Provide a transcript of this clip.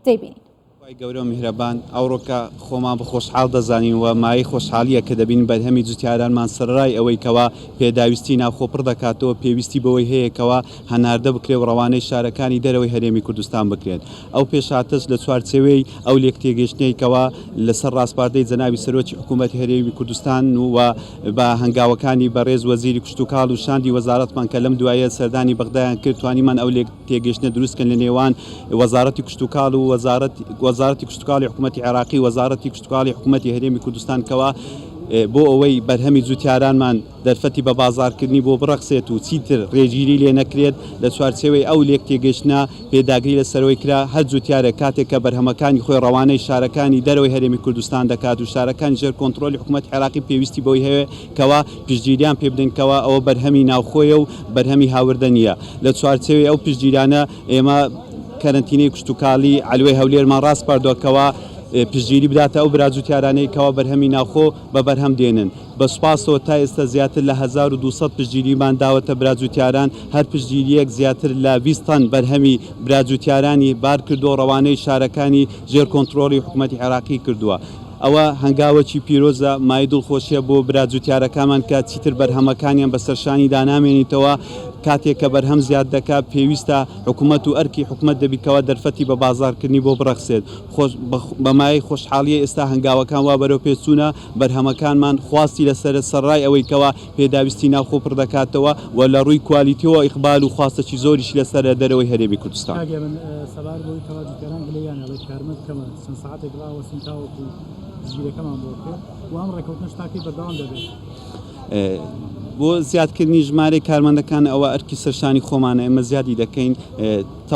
دەیبینین. خوای گەورە و میهرەبان ئەوڕۆکە خۆمان بە خۆشحاڵ دەزانین و مایەی خۆشحاڵییە کە دەبینین بەرهەمی جوتیارانمان سەرەڕای ئەوەی کەوا پێداویستی ناوخۆ پڕ دەکاتەوە پێویستی بەوەی هەیە کەوا هەناردە بکرێت و ڕەوانەی شارەکانی دەرەوەی هەرێمی کوردستان بکرێت ئەو پێشهاتەش لە چوارچێوەی ئەو لێکتێگەیشتنەی کەوا لەسەر ڕاسپاردەی جەنابی سەرۆکی حکوومەتی هەرێمی کوردستان و بە هەنگاوەکانی بەڕێز وەزیری کشتوکاڵ و شاندی وەزارەتمان کە لەم دواییە سەردانی بەغدایان کرد توانیمان ئەو لێکتێگەیشتنە دروست کەن لە نێوان وەزارەتی کشتوکاڵ و وەزارەتی کشتوکاڵی حکوومەتی عێراقی و وەزارەتی کشتوکاڵی حکوومەتی هەرێمی کوردستان کەوا بۆ ئەوەی بەرهەمی جوتیارانمان دەرفەتی بە بازاڕکردنی بۆ بڕەخسێت و چیتر ڕێگیری لێ نەکرێت، لە چوارچێوەی ئەو لێکتێگەیشتنە پێداگری لەسەرەوەی کرا، هەر جوتیارێک کاتێک کە بەرهەمەکانی خۆی ڕەوانەی شارەکانی دەرەوەی هەرێمی کوردستان دەکات و شارەکانی ژێر کۆنتڕۆلی حکومەتی عێراقی پێویستی بەوەی هەیە کەوا پشتگیریان پێ بدەین کەوا ئەوە بەرهەمی ناوخۆیە و بەرهەمی هاوردە نییە. لە چوارچێوەی ئەو پشتگیرانە ئێمە کەرەنتینەی کشتوکاڵی عەلوەی هەولێرمان ڕاسپاردووە کەوا پشتگیری بداتە ئەو برا جوتیارانەی کەوا بەرهەمی ناوخۆ بە بەرهەم دێنن. بە سوپاسەوە تا ئێستا زیاتر لە 1200 پشتگیریمان داوەتە برا جوتیاران، هەر پشتگیرییەک زیاتر لە 20 تەن بەرهەمی برا جوتیارانی بارکردووە و ڕەوانەی شارەکانی ژێر کۆنترۆڵی حکومەتی عێراقی کردووە. ئەوە هەنگاوەکی پیرۆزە، مایەی دڵخۆشیە بۆ برا جوتیارەکانمان کە چیتر بەرهەمەکانیان بەسەر شانیدا نامێنیتەوە، کاتێک کە بەرهەم زیاد دەکات پێویستە حکومەت و ئەرکی حکومەت دەبیت کەوا دەرفەتی بە بازاڕکردنی بۆ بڕەخسێت. بە مایەی خۆشحاڵیە ئێستا هەنگاوەکان وا بەرەو پێشچوونە، بەرهەمەکانمان خواستی لەسەرە سەرڕای ئەوەی کەوا پێداویستی ناوخۆ پڕدەکاتەوە و لە ڕووی کوالیتیەوە ئیقبال و خواستەکی زۆریشی لەسەرە لە دەرەوەی هەرێمی کوردستان. کاک هێمن سەبارەت بەوەی کەوا جوتیاران گلەییان هەیە ئەڵێ کارمەند کەمە چەند سەعاتێک ڕاوەستین تاوەکو پشتگیرەکەمان بۆ بکرێت و ئەم ڕێکەوتنەش تا کەی بەردەوام دەبێت؟ بۆ زیادکردنی ژمارەی کارمەندەکان ئەوە ئەرکی سەرشانی خۆمانە ئێمە زیادی دەکەین.